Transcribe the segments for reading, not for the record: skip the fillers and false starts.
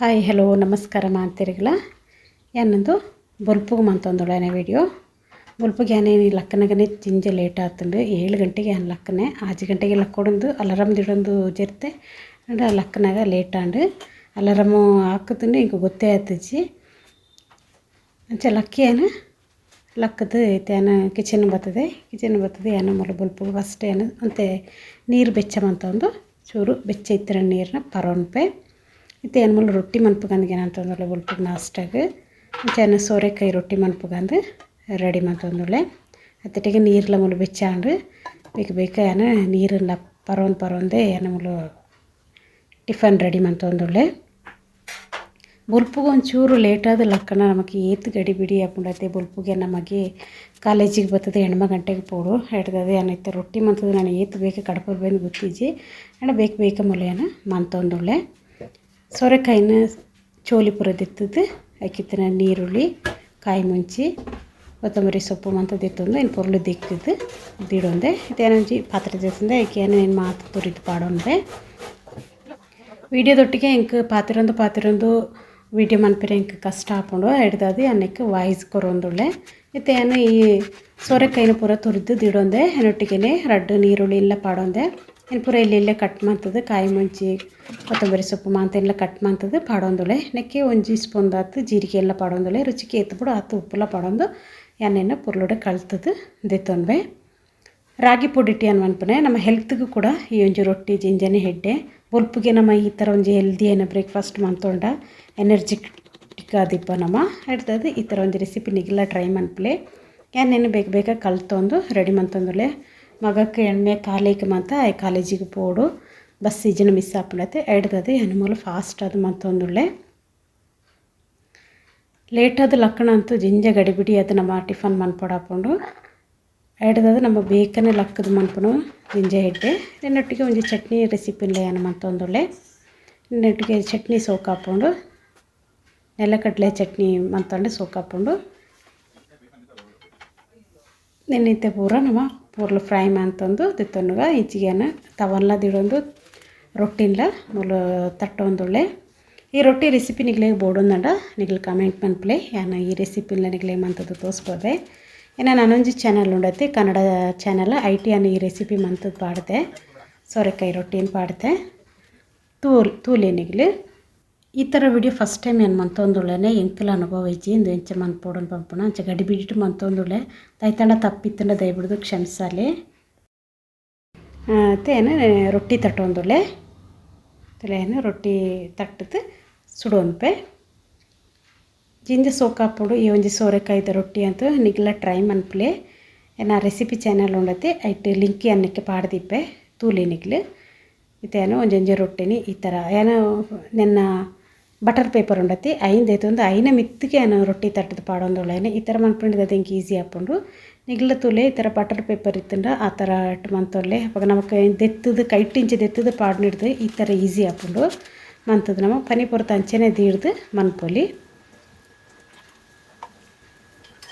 Hi hello ನಮಸ್ಕಾರ ಮಾಂತಿರಿಗಲ ಯಾನಂದು ಬೊಲ್ಪುಗು ಮಂತೊಂದುಳ್ಳೇನೆ video ಬೊಲ್ಪುಗು ಯಾನೇನು ಲಕ್ಕನಗನೆ ಜಿಂಜ ಲೇಟ್ ಆತುಂಡು 7 ಗಂಟೆಗೆ ಯಾನ್ ಲಕ್ಕನೆ 6 ಗಂಟೆಗೆ ಲಕ್ಕೊಡೊಂದು ಅಲಾರಾಮ್ ದಿಡೊಂದು ಜೆರ್ತೆ ಅಂಡ ಲಕ್ಕನಾಗ ಲೇಟ್ ಆಂಡ್ ಅಲಾರಾಮು ಹಾಕುತ್ತುಂಡು ಎಂಕ್ ಗೊತ್ತೇ ಆತುಜಿ ಅಂಚ ಲಕ್ಕಿಯಾನ ಲಕ್ಕದು ಇತ್ತೆ ಕಿಚನ್ ಬತ್ತದೆ ಕಿಚನ್ ಬತ್ತದೆ ಯಾನ ಮೂಲ ಬೊಲ್ಪುಗು ಫಸ್ಟ್ ಯಾನ್ ಒಂತೆ ನೀರು ಬೆಚ್ಚ ಮಂತೊಂದು ಚೂರು ಬೆಚ್ಚ ಇತ್ತಿನ ನೀರನ್ನ ಪರೊನ್ಪೆ ಇತ್ತೆ ಯಾನ್ ಮೂಲು ರೊಟ್ಟಿ ಮನ್ಪುಗಂದು ಏನಂತಂದುಲ್ಲೆ ಬೊಲ್ಪುಗು ನಾಷ್ಟಾಗ್ ಅಂಚ ಸೋರೆಕಾಯಿ ರೊಟ್ಟಿ ಮನ್ಪುಗಂದು ರೆಡಿ ಮಂತೊಂದುಲ್ಲೆ ಅತ್ತಟಿಗೆ ನೀರ್ಲ ಮೂಲು ಬೆಚ್ಚ ಆಂಡ್ ಬೇಗ ಬೇಗ ಯಾನ್ ನೀರುಲ ಪರೊಂದು ಪರೊಂದೆ ಯಾನ್ ಮೂಲು ಟಿಫನ್ ರೆಡಿ ಮಂತೊಂದುಲ್ಲೆ. ಬೊಲ್ಪುಗು ಒಂಚೂರು ಲೇಟಾದ ಲಕ್ಕಣ ನಮಕ್ ಏತ್ ಗಡಿ ಬಿಡಿ ಆಪುಂಡತೆ. ಬೊಲ್ಪುಗೆ ನಮಗೆ ಕಾಲೇಜಿಗೆ ಬರ್ತದೆ 8 ಗಂಟೆಗೆ ಪೋಡು ಎಡ್ದದೆ ಯಾನ್ ಇತ್ತೆ ರೊಟ್ಟಿ ಮಂತುದು ನಾನು ಏತ್ ಬೇಗ ಕಡಪುರ್ ಬಂದು ಗೊತ್ತಿಜ್ಜಿ ಅಂಡ ಬೇಗ ಬೇಗ ಮೂಲು ಯಾನ್ ಮಂತೊಂದುಲ್ಲೆ. ಸೋರೆಕಾಯಿನ ಚೋಲಿ ಪೂರ ದೆತ್ತುದು ಐಕಿತ್ತಿನ ನೀರುಳ್ಳಿ ಕಾಯಿ ಮುಂಚಿ ಕೊತ್ತಂಬರಿ ಸೊಪ್ಪು ಮಂತ ದೆತ್ತೊಂದು ಇನ್ ಪೊರ್ಲು ದಿಕ್ಕುದು ದಿಡೊಂದೆ ಇತ್ತೆ ಯಾನೊಂಜಿ ಪಾತ್ರೆ ದೆತ್ತೊಂದೆ ಐಕ್ ಯಾನ್ ಏನು ಮಾತ ತುರಿದು ಪಾಡೊಂದೆ. ವೀಡಿಯೋದೊಟ್ಟಿಗೆ ಎಂಕ್ ಪಾತೆರೊಂದು ಪಾತೆರೊಂದು ವೀಡಿಯೋ ಮನ್ಪೆರೆ ಎಂಕ್ ಕಷ್ಟ ಆಪುಂಡು ಎಡ್ದಾದ್ ಯಾನ್ ವಾಯ್ಸ್ ಕೊರೊಂದುಲ್ಲೆ. ಇತ್ತೆ ಯಾನ್ ಈ ಸೋರೆಕಾಯಿನ ಪೂರ ತುರಿದು ದಿಡೊಂದೆ ಎನ್ನೊಟ್ಟಿಗೆನೆ ರಡ್ಡ್ ನೀರುಳ್ಳಿ ಎಲ್ಲ ಪಾಡೊಂದೆ ಇನ್ ಪೂರ ಎಲ್ಲೆಲ್ಲೆ ಕಟ್ ಮಂತುದು ಕಾಯಿ ಮುಂಚಿ ಕೊತ್ತಂಬರಿ ಸೊಪ್ಪು ಮಾಂತ ಎಲ್ಲ ಕಟ್ ಮಂತುದು ಪಾಡೊಂದುಲ್ಲೆ. ನೆಕ್ಕೆ ಒಂಜಿ ಸ್ಪೂನ್ ದಾತ್ ಜೀರಿಗೆ ಎಲ್ಲ ಪಾಡೊಂದುಲ್ಲೆ ರುಚಿಗೆ ಏತ್ ಬೋಡು ಆತ್ ಉಪ್ಪುಲ ಪಾಡೊಂದು ಯಾನೆನ್ನ ಪೊರ್ಲುಡೆ ಕಲ್ತುದು ದೆತ್ತೊನ್ಬೆ. ರಾಗಿ ಪೊಡಿಟ್ ಯಾನ್ ಮನ್ಪುನೆ ನಮ್ಮ ಹೆಲ್ತ್ಗೂ ಕೂಡ ಈ ಒಂಜಿ ರೊಟ್ಟಿ ಜಿಂಜನೆ ಹೆಡ್ಡೆ. ಬೊಲ್ಪುಗೆ ನಮ್ಮ ಈ ಥರ ಒಂಜಿ ಹೆಲ್ದಿ ಏನ ಬ್ರೇಕ್ಫಾಸ್ಟ್ ಮಂತೊಂಡ ಎನರ್ಜಿಟಿಕ್ ಆದಿಪ್ಪ ನಮ್ಮ ಎಡ್ದದು ಈ ಥರ ಒಂಜಿ ರೆಸಿಪಿ ನಿಗೆಲ್ಲ ಟ್ರೈ ಮನ್ಪುಲೆ. ಯಾನೇನು ಬೇಗ ಬೇಗ ಕಲ್ತೊಂದು ರೆಡಿ ಮಂತೊಂದುಲ್ಲೆ. ಮಗಕ್ಕೆ ಎಣ್ಣೆ ಕಾಲೇಜ್ ಮಂತ ಕಾಲೇಜಿಗೆ ಪೋಡು bus season miss ಆಪುಂಡತೆ ಎಡ್ದದು ಯಾನ್ ಮೂಲು ಫಾಸ್ಟ್ ಅದು ಮಂತೊಂದುಲ್ಲೆ. ಲೇಟಾದ ಲಕ್ಕಣ ಅಂತೂ ಜಿಂಜ ಗಡಿಬಿಡಿ ಅದು ನಮ್ಮ ಟಿಫನ್ ಮನ್ಪೊಡಾಪುಂಡು ಎಡ್ದದು ನಮ್ಮ ಬೇಕನೆ ಲಕ್ಕದ ಮನ್ಪುನು ಜಿಂಜ ಹೆಡ್ಡೆ. ನೆನ್ನೊಟ್ಟಿಗೆ ಒಂಜಿ ಚಟ್ನಿ ರೆಸಿಪಿನ್ಲೆ ಯಾನ್ ಮಂತೊಂದುಲ್ಲೆ. ನೆನ್ನೊಟ್ಟಿಗೆ ಚಟ್ನಿ ಸೋಕಾಪುಂಡು ನೆಲಕಡಲೆ ಚಟ್ನಿ ಮಂತೊಂಡು ಸೋಕಾಪುಂಡು. ನೆನ್ನಿತ್ತೆ ಪೂರ ನಮ್ಮ ಪೂರ್ಲು ಫ್ರೈ ಮಂತೊಂದು ದೆತ್ತೊನ್ನುಗ ಇಂಚಿಗೆನ ತವನ್ಲ ದಿಡೊಂದು ರೊಟ್ಟಿನ್ಲ ಮೂಲು ತಟ್ಟೊಂದುಲ್ಲೆ. ಈ ರೊಟ್ಟಿ ರೆಸಿಪಿ ನಿಗ್ಲೆಗ್ ಬೋಡೊಂದಂಡ ನಿಗ್ಲು ಕಮೆಂಟ್ ಮನ್ಪುಲೆ. ಯಾನ್ ಈ ರೆಸಿಪಿನ್ಲ ನಿಗ್ಲೆಗ್ ಮಂತುದು ತೋಸ್ಪೊದೆ. ಏನ ನಾನೊಂಜಿ ಚಾನಲ್ ಉಂಡತೆ ಕನ್ನಡ ಚಾನಲ್ ಐಟ್ ಯಾನ್ ಈ ರೆಸಿಪಿ ಮಂತುದು ಪಾಡ್ದೆ ಸೋರೆಕಾಯಿ ರೊಟ್ಟಿನ ಪಾಡ್ದೆ ತೂಲೆ ನಿಗ್ಲು. ಈ ಥರ video first time ಯಾನ್ ಮಂತೊಂದುಲ್ಲೆನೆ ಎಂಕಲ ಅನುಭವ ಇಜ್ಜಿ ಇಂದು ಎಂಚ ಮನ್ಪೊಡು ಪನ್ಪುನ ಅಂಚ ಗಡಿ ಬಿಡಿಟ್ ಮಂತೊಂದುಲ್ಲೆ. ದಯತಂಡ ತಪ್ಪಿತ್ತಂಡ ದಯಬಿಡ್ದು ಕ್ಷಮಿಸಾಲೆ. ಇತ್ತೆ ಯಾನ್ ರೊಟ್ಟಿ ತಟ್ಟೊಂದುಲ್ಲೆ. ಯಾನ್ ರೊಟ್ಟಿ ತಟ್ಟುದು ಸುಡೊನ್ಪೆ. ಜಿಂಜ ಸೋಕಾಪುಂಡು ಈ ಒಂಜಿ ಸೋರೆಕಾಯಿದ ರೊಟ್ಟಿ ಅಂತ ನಿಗ್ಲ ಟ್ರೈ ಮನ್ಪುಲೆ. ಎನ್ನ ರೆಸಿಪಿ ಚಾನಲ್ ಉಂಡತೆ ಐಟ್ ಲಿಂಕ್ ಯಾನ್ ಪಾಡ್ದಿಪ್ಪೆ ತೂಲೆ ನಿಗ್ಲು. ಇತ್ತೆ ಯಾನ್ ಒಂಜೊಂಜಿ ರೊಟ್ಟಿನಿ ಈ ಥರ ಯಾನ್ ನೆನ್ನ ಬಟರ್ ಪೇಪರ್ ಉಂಡತಿ ಐನ್ ದೆತ್ತೊಂದು ಐನ ಮಿತ್ತಿಗೆ ಯಾನ್ ರೊಟ್ಟಿ ತಟ್ಟುದು ಪಾಡೊಂದುಲ್ಲೆ. ಈ ಥರ ಮನ್ಪುಂಡ ಎಂಕ್ ಈಸಿ ಆಪುಂಡು. ನಿಗ್ಲ ತೂಲೆ ಈ ಥರ ಬಟರ್ ಪೇಪರ್ ಇತ್ತುಂಡ ಆ ಥರ ಇಟ್ಟು ಮಂತೊಲ್ಲೆ. ಅಪಗ ನಮಕ್ ದೆತ್ತುದು ಕೈಟಿಂಚಿ ದೆತ್ತುದು ಪಾಡ್ನಿಡ್ದು ಈ ಥರ ಈಸಿ ಆಪುಂಡು ಮಂತುದು ನಮ ಪನಿ ಪೊರ್ತು ಅಂಚನೆ ದೀಡ್ದು ಮನ್ಪೊಲಿ.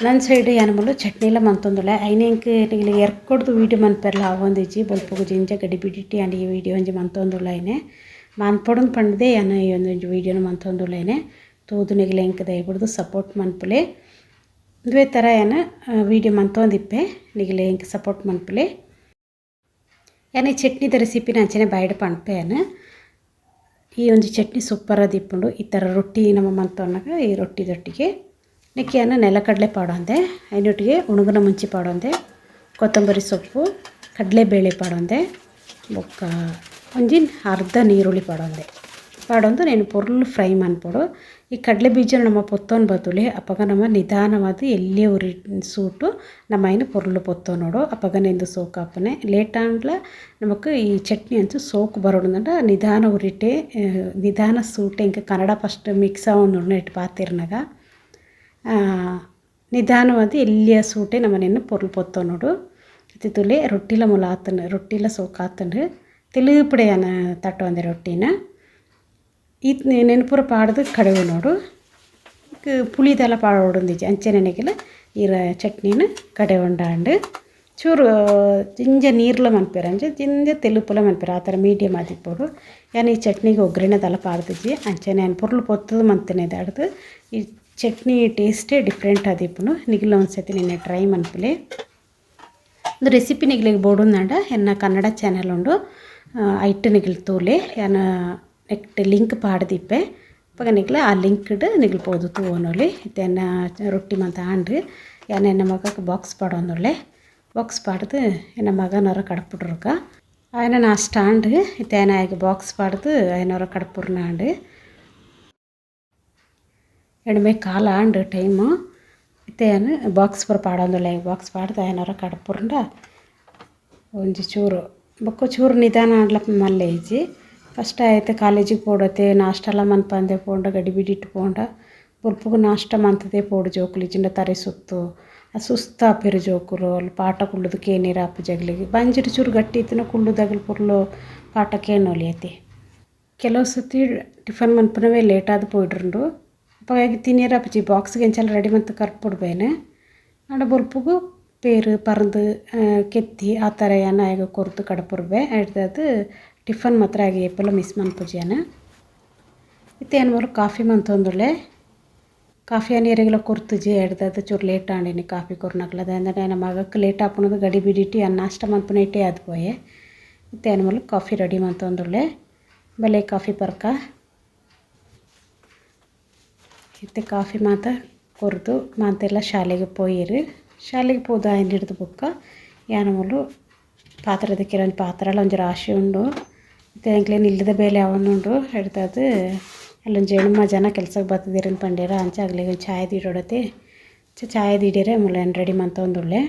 ನನ್ನ ಸೈಡ್ ಯಾನ್ ಮೂಲು ಚಟ್ನಿಲ ಮಂತೊಂದುಲ್ಲೆ. ಐನ ಎಂಕ್ ನಿಗ್ಲು ಎರ್ಕೊಡ್ದು ವೀಡಿಯೋ ಮನ್ಪೆರ್ಲ ಆವೊಂದಿಜ್ಜಿ. ಬೊಲ್ಪುಗು ಜಿಂಜ ಗಡಿ ಬಿಡಿಟಿ ಯಾನ್ ಈ ವೀಡಿಯೋ ಒಂಜಿ ಮಂತೊಂದುಲ್ಲೆ. ಐನೆ ಮನ್ಪೊಡುಂದು ಪಂಡ್ದೇ ಯಾನ್ ಈ ಒಂದೊಂಜಿ ವೀಡಿಯೋನ ಮಂತೊಂದುಲ್ಲೆನೆ. ತೂದು ನಿಗ್ಲು ಎಂಕ್ ದಯಬಿಡ್ದು ಸಪೋರ್ಟ್ ಮನ್ಪುಲೆ. ಉಂದುವೇ ಥರ ಯಾನ್ ವೀಡಿಯೋ ಮಂತೊಂದಿಪ್ಪೆ ನಿಗ್ಲು ಎಂಕ್ ಸಪೋರ್ಟ್ ಮನ್ಪುಲೆ. ಯಾನ್ ಈ ಚಟ್ನಿದ ರೆಸಿಪಿನ ಅಂಚನೆ ಬಾಯ್ಡ್ ಪನ್ಪೆ. ಯಾನ್ ಈ ಒಂಜಿ ಚಟ್ನಿ ಸೂಪರ್ ಆದಿಪ್ಪುಂಡು. ಈ ಥರ ರೊಟ್ಟಿ ನಮ್ಮ ಮಂತೊನ್ನಗ ಈ ರೊಟ್ಟಿದೊಟ್ಟಿಗೆ ನೆಕ್ಕೆ ಯಾನ್ ನೆಲಕಡಲೆ ಪಾಡೊಂದೆ ಐನೊಟ್ಟಿಗೆ ಉಣುಗುನ ಮುಂಚಿ ಪಾಡೊಂದೆ ಕೊತ್ತಂಬರಿ ಸೊಪ್ಪು ಕಡಲೆಬೇಳೆ ಪಾಡೊಂದೆ ಬೊಕ್ಕ ಒಂಜಿ ಅರ್ಧ ನೀರುಳ್ಳಿ ಪಾಡೊಂದೆ ಪಾಡೊಂದು ನೇನು ಪೊರ್ಲು ಫ್ರೈ ಮನ್ಪೊಡು. ಈ ಕಡಲೆ ಬೀಜ ನಮ್ಮ ಪೊತ್ತೊಂದು ಬತ್ತುಲೆ ಅಪಗ ನಮ್ಮ ನಿಧಾನವಾದ ಎಲ್ಲಿ ಉರಿ ಸೂಟು ನಮ್ಮ ಐನು ಪೊರ್ಲು ಪೊತ್ತೊನೋಡು ಅಪಗನೆಂದು ಸೋಕಾಪನೆ. ಲೇಟ್ ಆಂಡ್ಲ ನಮಕ್ ಈ ಚಟ್ನಿ ಅಂತೂ ಸೋಕು ಬರೋಡಂಡ ನಿಧಾನ ಉರಿಟೆ ನಿಧಾನ ಸೂಟೆ ಇಂಕ ಕನ್ನಡ ಫಸ್ಟ್ ಮಿಕ್ಸ್ ಆವೊಂದುಂಡು ನೆಟ್ ಪಾತೆರ್ನಗ ನಿಧಾನವಾದ ಎಲ್ಲಿಯ ಸೂಟೆ ನಮ್ಮನೆಯನ್ನು ಪೊರ್ಲು ಪೊತ್ತೊನೋಡು. ತುಲೆ ರೊಟ್ಟಿಲ ಮೂಲ ಆತನು ರೊಟ್ಟಿಲ ಸೋಕಾತನು ತೆಲುಪುಡೆ ಯಾನ್ ತಟ್ಟೊಂದೆ ರೊಟ್ಟಿನ ಈ ನೆನಪುರ ಪಾಡ್ದು ಕಡೆವು ನೋಡು. ಪುಳಿದೆಲ್ಲ ಪಾಡೊಡೊಂದಿಜ್ಜಿ ಅಂಚನೆ ನೆಗೆಲ ಈ ಚಟ್ನಿನ ಕಡೆ ಉಂಡಾಂಡ್. ಚೂರು ಜಿಂಜ ನೀರ್ಲ ಮನ್ಪೇರು ಅಂಚೆ ಜಿಂಜ ತೆಲುಪುಲ ಮನ್ಪೇರು ಆ ಥರ ಮೀಡಿಯಮ್ ಆದಿಪ್ಪೊಡು. ಯಾನ್ ಈ ಚಟ್ನಿಗೆ ಒಗ್ಗರಣೆ ದಲ ಪಾಡ್ದಿಜ್ಜಿ ಅಂಚನೆ ಯಾನ್ ಪೊರ್ಲು ಪೊತ್ತುದು ಮಂತನೆ ದಾಡ್ದು ಈ ಚಟ್ನಿ ಟೇಸ್ಟೇ ಡಿಫ್ರೆಂಟ್ ಆದಿಪ್ಪುನು. ನಿಗಲ ಒಂದ್ಸತಿ ನಿನ್ನೆ ಟ್ರೈ ಮನ್ಪುಲೆ. ಒಂದು ರೆಸಿಪಿ ನಿಗಲಿಗೆ ಬೋಡುಂದಾಂಡ ಎನ್ನ ಕನ್ನಡ ಚಾನೆಲ್ ಉಂಡು ಐಟ್ ನಿಗಲ್ ತೂಲೆ ಯಾನ್ ನೆಕ್ಟ್ ಲಿಂಕ್ ಪಾಡ್ದಿಪ್ಪೆ ಅಪಗ ನಿಗಲ ಆ ಲಿಂಕ್ಡ್ ನಿಗಲ್ ಪೋದು ತೂವೊನೊಲಿ. ಇತ್ತೆ ಎನ್ನ ರೊಟ್ಟಿ ಮಂತ ಆಂಡ್ ಯಾನ್ ಎನ್ನ ಮಗಕ್ ಬಾಕ್ಸ್ ಪಾಡೊಂದುಲ್ಲೆ. ಬಾಕ್ಸ್ ಪಾಡ್ದು ಎನ್ನ ಮಗನೊರ ಕಡಪುಡ್ರುಕ ಆಯನ ನಾಷ್ಟ ಆಂಡ್. ಇತ್ತೆ ಯಾನ್ ಆಯಗ್ ಬಾಕ್ಸ್ ಪಾಡ್ದು ಆಯನೊರ ಕಡಪುರ್ನ ಆಂಡ್. ಎಣ್ಮೆ ಕಾಲ ಆಂಡ್ ಟೈಮು. ಇತ್ತೆ ಯಾನ್ ಬಾಕ್ಸ್ ಪೂರ ಪಾಡೊಂದುಲ್ಲೆ. ಬಾಕ್ಸ್ ಪಾಡ್ದು ಆಯನೊರ ಕಡಪುರ್ಂಡ ಒಂಜಿ ಚೂರು ಬೊಕ್ಕ ಚೂರು ನಿಧಾನ ಆಂಡ್ಲ ಮಲ್ಲೆ ಇಜ್ಜಿ. ಫಸ್ಟ್ ಆಯ್ತು ಕಾಲೇಜಿಗೆ ಪೋಡತೆ ನಾಷ್ಟಲ ಮನ್ಪಂದೆ ಪೋಂಡ ಗಡಿಬಿಡಿಟ್ ಪೋಂಡ ಬೊಲ್ಪುಗು ನಾಷ್ಟ ಮಂತದೇ ಪೋಡು ಜೋಕುಲು ಇಜ್ಜಿಂಡ ತರೆ ಸುತ್ತು ಸುಸ್ತಾಪೆರು ಜೋಕುಲು. ಅಲ್ಲಿ ಪಾಠ ಕುಲ್ಲುದು ಕೇನಿರ ಆಪು ಜಗಲಿಗೆ ಬಂಜಿಡ್ ಚೂರು ಗಟ್ಟಿ ಇತ್ತಿನ ಕುಲ್ಲುದಗಲು ಪೊರ್ಲು ಪಾಠ ಕೇನೊಲಿ ಅತೆ. ಕೆಲವು ಸತಿ ಟಿಫನ್ ಮನ್ಪುನವೇ ಲೇಟ್ ಆದ್ ಪೋಯಿಡ್ರುಂಡು ಅಪಗ ತಿನಿಯರ ಆಪುಜಿ ಬಾಕ್ಸ್ಗೆ ಎಂಚಲ ರೆಡಿ ಮಂತ್ ಕರ್ಪುಡ್ಬೇನೆ. ಆಂಡ ಬೊಲ್ಪುಗು ಪೇರು ಪರ್ಂದ್ ಕೆತ್ತಿ ಆ ಥರ ಯಾನ್ ಆಯಗ್ ಕೊರ್ದು ಕಡಪುರ್ಬೆ. ಅಡ್ದದು ಟಿಫನ್ ಮಾತ್ರ ಆಯಗ್ ಏಪಲ ಮಿಸ್ ಮನ್ಪುಜಿ ಯಾನ್. ಇತ್ತೆ ಯಾನ್ ಮೂಲು ಕಾಫಿ ಮಂತೊಂದುಲ್ಲೆ. ಕಾಫಿ ಯಾನ್ ಏರೆಗ್ಲ ಕೊರ್ತುಜಿ ಎಡ್ದದು ಚೂರು ಲೇಟ್ ಆಂಡಿನಿ ಕಾಫಿ ಕೊರ್ನಕ್ಲ. ದಾಯೆಂದ್ರೆ ಎನ್ನ ಮಗಕ್ ಲೇಟ್ ಆಪುನದು ಗಡಿ ಬಿಡಿಟ್ ಯಾನ್ ನಾಷ್ಟ ಮನ್ಪುನ ಇಟ್ಟೇ ಆದ್ ಪೋಯೆ. ಇತ್ತೆ ಯಾನ್ ಮೂಲು ಕಾಫಿ ರೆಡಿ ಮಂತೊಂದುಲ್ಲೆ. ಬಲೆ ಕಾಫಿ ಪರ್ಕ. ಇತ್ತೆ ಕಾಫಿ ಮಾತ ಕೊರ್ದು ಮಾತೆಲ್ಲ ಶಾಲೆಗೆ ಪೋಯೆರ್. ಶಾಲೆಗೆ ಪೋದು ಆಯ್ನ ಹಿಡ್ದು ಬೊಕ್ಕ ಯಾನ್ ಮೂಲು ಪಾತ್ರೆ ಕೆಲವೊಂಜಿ ಪಾತ್ರೆಲ ಒಂಜಿ ರಾಶಿ ಉಂಡು. ಇತ್ತೆ ಎಂಕ್ಲೆನ ಇಲ್ಲದ ಬೇಲೆ ಆವೊಂದುಂಡು. ಹಿಡ್ದದು ಅಲ್ಲೊಂಜಿ ಎಣ್ಮ ಜನ ಕೆಲಸಕ್ಕೆ ಬತ್ತದಿರನ್ ಪಂಡೇರ ಅಂಚ ಅಗ್ಲಿಗೆ ಚಾಯ್ ದೀಡೊಡತೆ ಚಾಯ್ ದೀಡಿಯರೆ ಮೂಲು ಯಾನ್ ರೆಡಿ ಮಂತೊಂದುಲ್ಲೆ.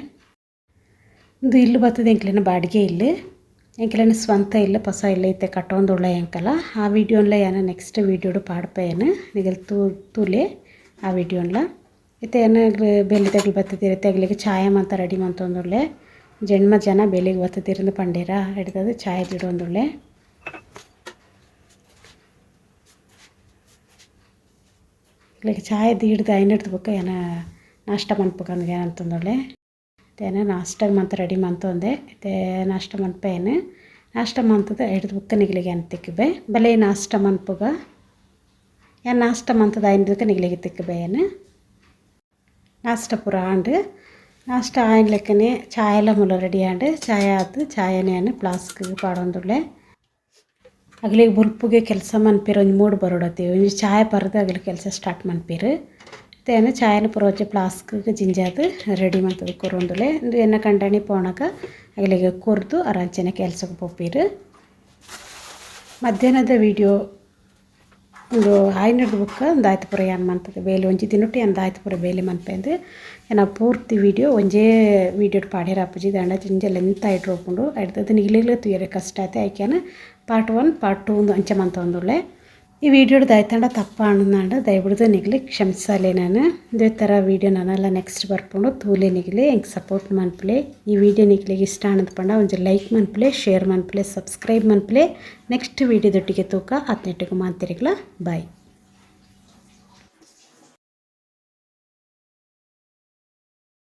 ಉಂದು ಇಲ್ಲು ಬತ್ತದ ಎಂಕ್ಲೆನ ಬಾಡಿಗೆ ಇಲ್ಲು, ಎಂಕ್ಲೆನ ಸ್ವಂತ ಇಲ್ಲು ಪೊಸ ಇಲ್ಲು ಇತ್ತೆ ಕಟ್ಟೊಂದುಳ್ಳ ಎಂಕಲ. ಆ ವಿಡಿಯೋನ್ಲ ಯಾನ್ ನೆಕ್ಸ್ಟ್ ವಿಡಿಯೋಡು ಪಾಡ್ಪೇನು ನಿಗಲ್ ತೂಲೆ ಆ ವಿಡಿಯೋನ್ಲ. ಇತ್ತೆ ಯಾನ್ ಬೇಲೆ ತಗಲು ಬತ್ತದಿರ ತೆಗಲಿಗೆ ಚಾಯ್ ಮಂತ ರೆಡಿ ಮಂತೊಂದುಲ್ಲೆ. ಜೆಣ್ಮ ಜನ ಬೇಲೆಗೆ ಬತ್ತದಿರಂದು ಪಂಡೇರ ಹಿಡ್ದದು ಚಾಯ್ ದೀಡೊಂದುಲ್ಲೆ. ಇಲ್ಲಿಗೆ ಚಾಯ್ ದೀಡ್ದು ಐನಿಡ್ದು ಬೊಕ್ಕ ಯಾನ್ ನಾಷ್ಟ ಮನ್ಪುಗಂದು ಅಂತಂದೊಳ್ಳೆ. ಇತ್ತೆ ನಾಷ್ಟ ಮಂತ ರೆಡಿ ಮಂತೊಂದೆ. ಇತ್ತೆ ನಾಷ್ಟ ಮನ್ಪೇನು. ನಾಷ್ಟ ಮಂತದ ಹಿಡ್ದು ಬೊಕ್ಕ ನಿಗಲಿಗೆ ಯಾನ್ ತಿಕ್ಕಬೆ ಬಲೆ ನಾಷ್ಟ ಮನ್ಪುಗ. ಯಾನ್ ನಾಷ್ಟ ಮಂತದ ಐನದಕ್ಕೆ ನಿಗಲಿಗೆ ತಿಕ್ಕಬೆ. ಯಾನ್ ನಾಷ್ಟ ಪೂರ ಆಂಡ್. ನಾಷ್ಟ ಆಯ್ನ ಲೆಕ್ಕನೆ ಚಾಯೆಲ ಮೂಲ ರೆಡಿ ಆಂಡ್. ಚಾಯ್ ಆತು ಚಾಯನೆ ಯಾನ್ ಫ್ಲಾಸ್ಕ್ ಪಾಡೊಂದುಲ್ಲೆ. ಅಗಲಿಗೆ ಬೊಲ್ಪುಗೆ ಕೆಲಸ ಮನ್ಪೇರು ಒಂಜಿ ಮೂಡ್ ಬರೋಡತಿ ಒಂಜಿ ಚಾಯ್ ಪರ್ದು ಅಗಲಿ ಕೆಲಸ ಸ್ಟಾರ್ಟ್ ಮನ್ಪೇರು. ಇತ್ತೆ ಯಾನ್ ಚಾಯನ ಪೂರ ಒಂಜಿ ಫ್ಲಾಸ್ಕ್ ಜಿಂಜಾದ್ ರೆಡಿ ಮಂತುದು ಕೊರೊಂದುಲ್ಲೆ. ಉಂದು ಎನ್ನ ಕಂಡನಿ ಪೋಣಗ ಅಗಲಿಗೆ ಕೊರ್ದು ಅರಂಚನೆ ಕೆಲಸಕ್ಕೆ ಪೋಪೆರ್. ಮಧ್ಯಾಹ್ನದ ವಿಡಿಯೋ ಒಂದು ಆಯ್ನಡ್ದು ಬೊಕ್ಕ ಒಂದು ಆಯ್ತು ಪೂರ ಯಾನ್ ಮಂತುದು ಬೇಲೆ ಒಂಜಿ ದಿನೊಟ್ಟು ಯಾನ್ ದಾಯ್ತು ಪೂರ ಬೇಲೆ ಮನ್ಪೇಂದು. ಯಾನ ಪೂರ್ತಿ ವಿಡಿಯೋ ಒಂಜೇ ವಿಡಿಯೋಡ್ ಪಾಡ್ಯೆರೆ ಆಪುಜಿ ದಾಂಡ ಜಿಂಜ ಲೆಂತ್ ಆಯ್ಟ್ ಉಪ್ಪುಂಡು. ಐಡ್ದ್ ನಿಗ್ಲೆಗ್ಲ ತೂಯೆರೆ ಕಷ್ಟ ಆತೆ. ಐಕ್ ಯಾನ್ ಪಾರ್ಟ್ 1 ಪಾರ್ಟ್ 2 ಅಂಚ ಮಂತೊಂದುಲ್ಲೆ. ಈ ವಿಡಿಯೋಡ್ ದಾಯ್ತಂಡ ತಪ್ಪಾಂಡ ದಯವಿಡ್ದು ನಿಗ್ಲಿ ಕ್ಷಮಿಸಲೆ. ನಾನು ಇದೇ ಥರ ವಿಡಿಯೋ ನಾನೆಲ್ಲ ನೆಕ್ಸ್ಟ್ ಬರ್ಪುಂಡು. ತೂಲೆ ನಿಗ್ಲಿ ಎಂಕ್ ಸಪೋರ್ಟ್ ಮನ್ಪುಲೆ. ಈ ವಿಡಿಯೋ ನಿಗ್ಲಿಗೆ ಇಷ್ಟ ಆನಂದ್ ಪಂಡ ಒಂಜಿ ಲೈಕ್ ಮನ್ಪುಲೆ, ಶೇರ್ ಮನ್ಪುಲೆ, ಸಬ್ಸ್ಕ್ರೈಬ್ ಮನ್ಪುಲೆ. ನೆಕ್ಸ್ಟ್ ವಿಡಿಯೋದೊಟ್ಟಿಗೆ ತೂಕ ಆತ್ನೆಟ್ಟಿಗೆ ಮಾಂತಿರಿಗ್ಲ ಬಾಯ್.